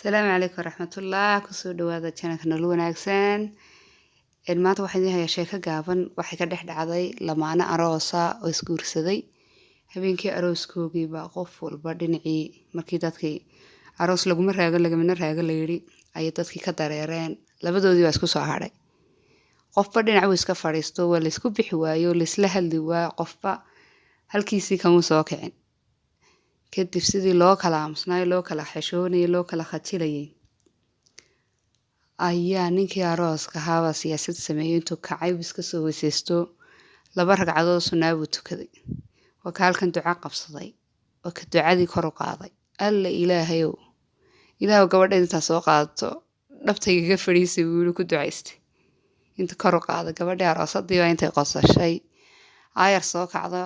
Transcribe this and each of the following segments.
Asalaamu calaykum waraxmatullah. Kusoo dhawaada channelka Nolol Wanaagsan. Maanta waxaan idin hayaa sheeko gaaban. Waxay ka dhex dhacday lamaane aroosa oo isguursaday. Habeenkii arooskoogii baa qof walba dhinacii, markii dadkii aroos laguma raago lagamana raago la yidhi, ayay dadkii ka dareereen. Labadoodii baa isku soo hadhay. Qofba dhinac buu iska fadhiisto, waa laysku bixi waayo, laysla hadli waayo, qofba halkiisii kamuu soo kicin. Kadib sidii loo kala aamusnaayo, loo kala xeshoonayay, loo kala khajilayay, ayaa ninkii arooska ahaabaa siyaasad sameeyey. Intuu kacay buu iska soo weysaysto, laba ragcadood sunnaa buu tukaday. Waa ka halkan duca qabsaday, waa ka ducadii kor u qaaday: "Alla Ilaahayow, Ilaahow, gabadha intaa soo qaadato dhabtaygaga fadhiisay," buu yiri, ku ducaystay. Inta kor u qaaday, gabadhii aroosadii baa intay qosashay aayar soo kacdo,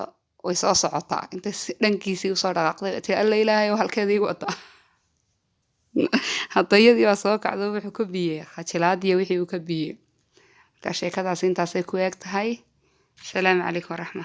way soo socotaa. Intay dhankiisii usoo dhaqaaqday tii: "Alla Ilaahayow, halkeedii wadaa?" Hadayadii baa soo kacdo, wuxuu ka biyey khajilaadiyo wixii uu ka biyey. Marka sheekadaas intaasay ku eg tahay. Asalaamu calaykum waraxma.